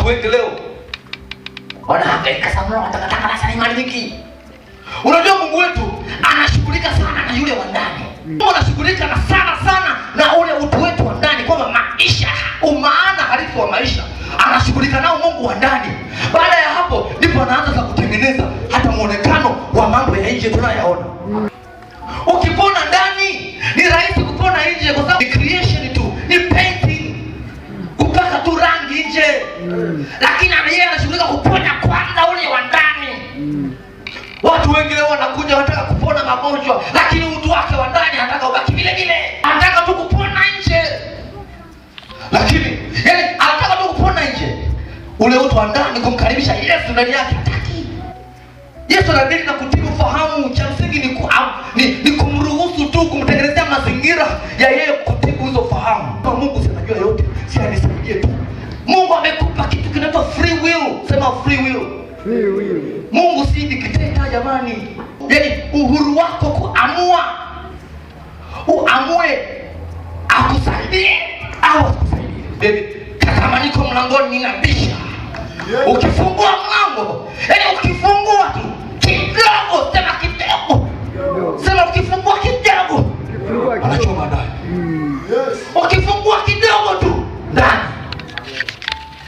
Watu wengi leo wanahangaika sana, wanataka rasilimali nyingi. Unajua Mungu wetu anashughulika sana na yule wa ndani. Mungu anashughulika na sana sana na ule utu wetu wa ndani, kwamba maisha, umaana halisi wa maisha anashughulika nao Mungu wa ndani. Baada ya hapo ndipo anaanza sasa kutengeneza hata muonekano wa mambo ya nje tunayoyaona. Ukipona ndani ni rahisi kupona nje, kwa sababu ni creation tu, ni painting, kupaka tu rangi nje. Lakini yeye anashughulika kuponya kwanza ule wa ndani. Watu wengi leo wanakuja wanataka kupona magonjwa, lakini utu wake wa ndani anataka ubaki vile vile, anataka tu kupona nje, lakini yani anataka tu kupona nje, ule utu wa ndani kumkaribisha Yesu ndani yake hataki. Yesu anadili na kutibu fahamu. Cha msingi ni kumruhusu tu, kumtengenezea mazingira ya yeye kutibu hizo fahamu. Kama Mungu si anajua yote, si anisaidie tu. Mungu amekupa kitu kinaitwa free will. Sema free will. Free will. Mungu si dikteta jamani, yaani uhuru wako kuamua, uamue akusaidie au asikusaidie. Baby, kama niko mlangoni ninabisha, ukifungua mlango, yaani ukifungua tu kidogo, sema kidogo, sema ukifungua kidogo, Ukifungua kidogo. anachoma ndani. Ukifungua kidogo tu ndani,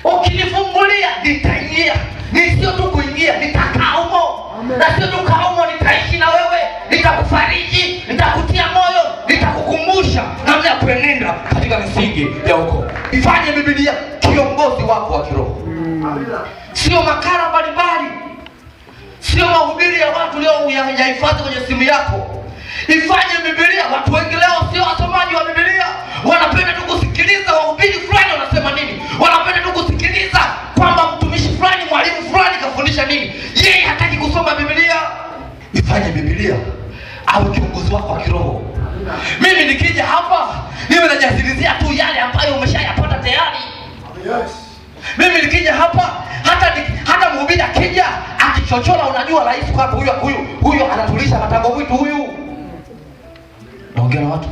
ukinifungulia nitaingia. Ni sio tu kuingia, nitakaa humo, na sio tu kaa humo, nitaishi na wewe, nitakufariji, nitakutia moyo, nitakukumbusha namna ya kuenenda katika misingi ya wokovu. Ifanye Biblia kiongozi wako wa kiroho, sio makala mbalimbali, sio mahubiri ya watu leo yahifadhi kwenye simu yako. Ifanye Biblia. Watu wengi leo sio wasomaji wa Biblia, wanapenda tu kusikiliza wahubiri fulani wanasema nini, wanapenda tu kusikiliza kwamba mtumishi fulani, mwalimu fulani kafundisha nini. Yeye hataki kusoma Biblia. Ifanye Biblia awe kiongozi wako wa kiroho. Mimi nikija hapa niwe najazilizia tu yale ambayo umeshayapata tayari. Mimi nikija hapa hata mhubiri akija akichochora, unajua rahisi kwamba huyu anatulisha matango mwitu huyu. Naongea na watu.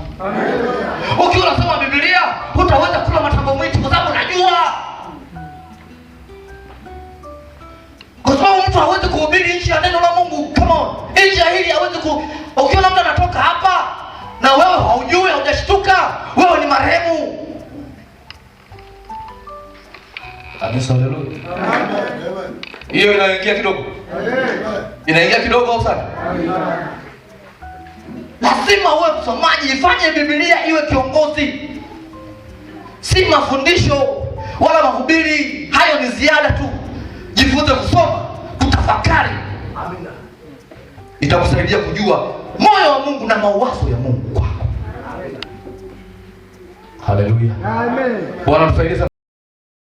Ukiwa unasoma Biblia hutaweza kula matango mwitu kwa sababu unajua. Kwa sababu mtu hawezi kuhubiri nje ya neno la Mungu. Come on. Nje ya hili hawezi ku ukiona mtu anatoka hapa na wewe haujui, haujashtuka, wewe ni marehemu. Kanisa, haleluya. Hiyo inaingia kidogo. Inaingia kidogo au sana? Lazima uwe msomaji, ifanye Biblia iwe kiongozi. Si mafundisho wala mahubiri, hayo ni ziada tu. Jifunze kusoma, kutafakari. Amina. Itakusaidia kujua moyo wa Mungu na mawazo ya Mungu kwako. Haleluya. Amen. Bwana tusaidie sana.